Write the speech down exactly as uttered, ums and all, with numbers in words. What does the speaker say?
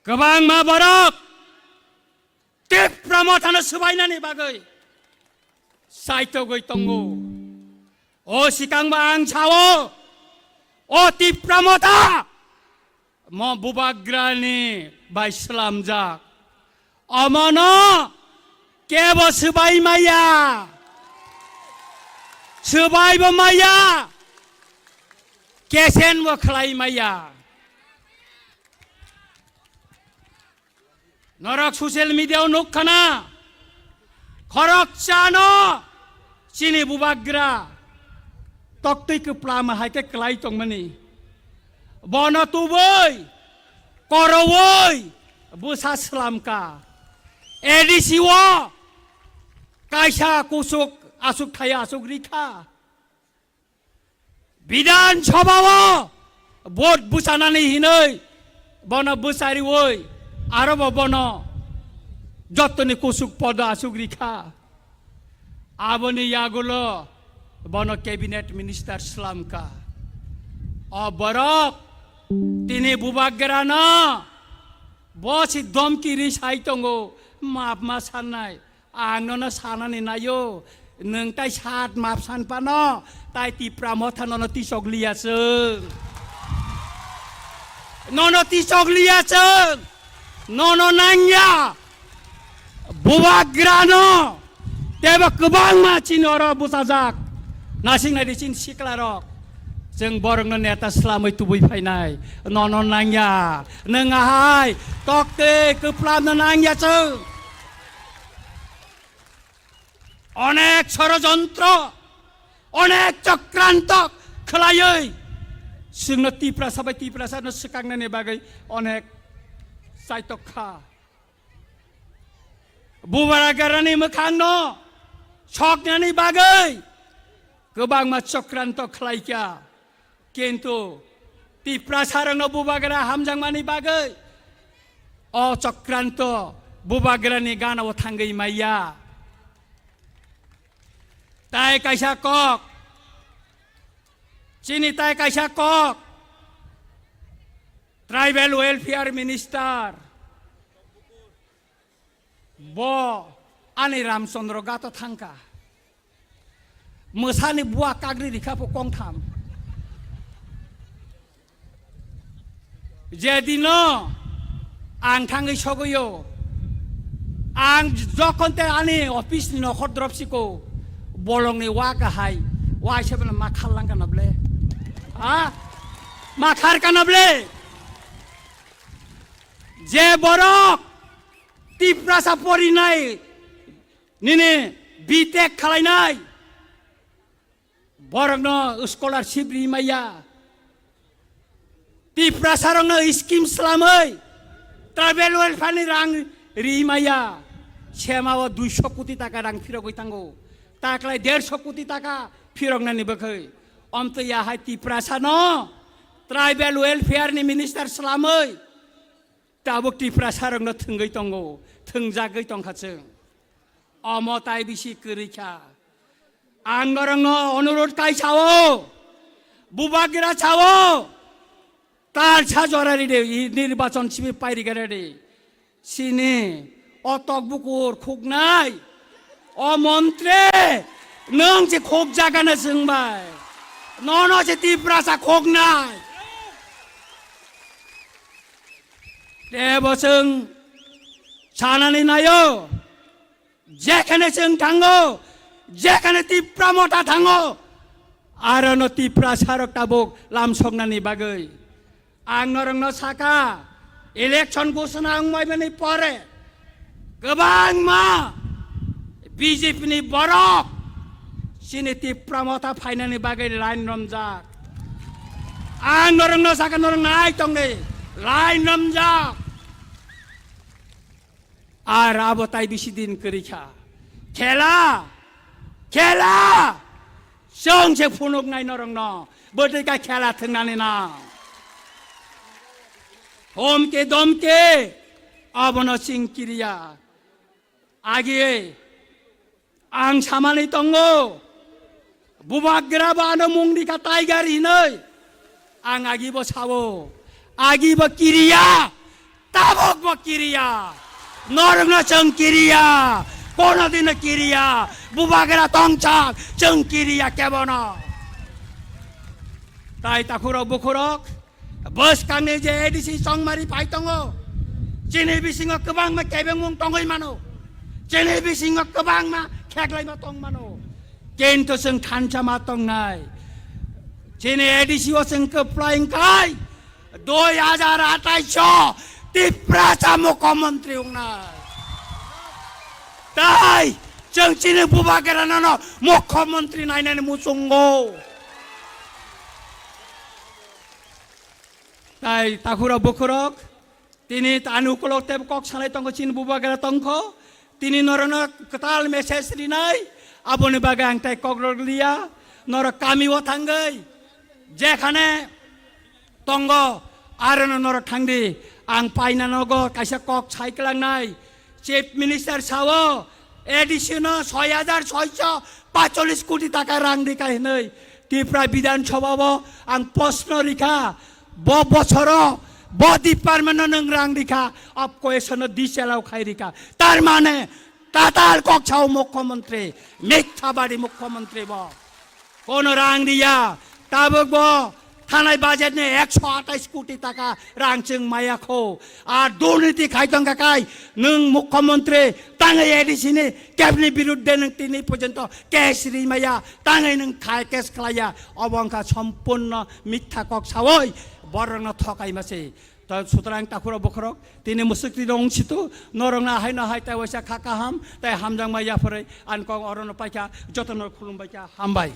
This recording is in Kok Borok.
Kwbangma borok Tipra Mothano swbainani bagwi saitogwi tongo. O sikangba ang sao, o Tipra Motha mo Bubagrani bai swlamjak. Omono kebo swbai maya, swbaibo maya, kesenbo khlai maya. Norok social media o nuk khana, khoroksa no chini Bubagra toktwi kwplama hai khe kwlai tongmani. Bono tubui, korowoi, bwsa swlamka. A D C o kaisa kusuk asuk thaya asuk rikha. Bidhan Sabha o vote bwchanani hinwi bono bwchariwi arobo bono jottoni kusuk podo asuk rikha. Aboni yagulo bono cabinet minister swlamka. O borok tini Bubagrano bo si domki ri sai tongo, map ma sannai. Ang nono sanani naio, nwng tai sat map san pano, tai Tipra Motha nono tisok liya chwng. Nono tisok liya chwng. Nono nangya. Bubagrano tebo kwbangma chini oro bwchajak. Nasing naidi chini siklarok. Chwng borokno neta swlamwi tubui phainai. Nono nangya. Nwng ahai tokte kwplamno nangya chwng. Onek sorojontro, onek chokranto khwlaiwi chwngno Tiprasa bai Tiprasano swkaknani bagwi onek chaitok kha. Bubagrani mwkhangno soknani bagwi kwbangma chokranto khlaikha. Kintu Tiprasarokno Bubagra hamjakmani bagwi o chokranto Bubagrani ganao thangwi maya. Tai kaisa kok, chini tai kaisa kok, Tribal Welfare Minister, bo ani Ramchandra Ghato thangkha. Mwsani bua kagri rikha pho kongtham. Jedino ang thangwi sogwi o, ang jokhon te ani office ni nokhor drop siko, bolongni wa kahai, wa se bana ma khar lang kana ble? Ha? Ma khar kana ble? Je borok Tiprasa porinai, nini B Tech khalainai, borokno scholarship ri maya. Tiprasarokno scheme slamwi tribal welfare ni rang ri maya. Sema o duiso koti taka rang phirogwi tango. Taklai derso koti taka phiroknani bwkhwi. Omtwi ya hai Tiprasano tribal welfare ni minister slamwi. Tabuk Tiprasarokno thwngwi tongo, thwngjagwi tongkha chwng. Omo tai bisi kwrwi kha. Ang norokno onurot kai sao, Bubagra sao, talsa jora ride, i nirbachon simi pairigare de. Sini o tokbukur khuknai, o montri, nwng se khukjagana chwngbai. Nono se Tiprasa khuknai. Tebo chwng sanani naio, jekhane chwng thango, jekhane Tipra Motha thango, arono Tiprasarok tabuk lamsoknani bagwi. Ang norokno saka, election ghosona wngmaimani pore kwbangma B J P ni borok chini Tipra Motha phainani bagwi line romjak. Ang norokno saka, norok nai tongdi, line romjak. Ar abo tai bisi din kwrwi kha. Khela, khela, chwng se phunuknai norokno. Bwtwi ka khela thwngnani na. Homke domke, abono chwng kiriya. Agi ang samani tongo, Bubagra bo ano mung rikha Tiger hinwi. Ang agi bo sao, agi bo kiriya, tabuk Kiriya. Norokno chwng kiriya. Kono dino kiriya. Bubagra tongchak chwng kiriya kebono. Tai takhurok bukhurok, bwskangni je A D C chongmari phai tongo, chini bisingo kwbangma kebengmung tongwi mano, chini bisingo kwbangma kheklaima tong mano, kintu chwng thansa ma tongnai. Chini A D C o chwng kwplai wngkhai, dui hajar athais o Tiprasa mukhyamantri wngnai. Tai chwng chini Bubagrano no mukhyamantri nainani muchungo. Tai takhurok bukhurok, tini ani ukulok tei kok sanai tongkho, chini Bubagra tongkho, tini norokno kwtal message rinai, aboni bagwi ang tai kok rwliya, norok kami o thangwi, jekhane tongo, arono norok thangdi, ang paina nogo kaisa kok sai kwlangnai, Chief Minister sao, A D C no soi hajar soiso pacholis koti taka rang rikha hinwi Tripura Bidhan Sabha o ang proshno rikha, bo bochoro bo department no nwng rang rikha, apkoesono diselau khai rikha. Tar mane tatal kok sao mukhyamantri, mithabadi mukhyamantri bo. Kono rang riya, tabuk bo thanai budget ni ekso atais koti taka rang chwng maya kho. Ar durniti khai tong kha kai, nwng mukhyamantri tangwi A D C ni kebni birudde nwng tini porjonto case ri maya, tangwi nwng khai case khlaiya, obo wngkha sompurno mitha kok sawi borokno thokai mase. Ta sutrang takhurok bokhorok, tini musukti dong situ, norokna haino hai tai waisa kha kaham, tai hamjakma yapharwi, ang kok orono paikha, jotono khulumbaikha, hambai.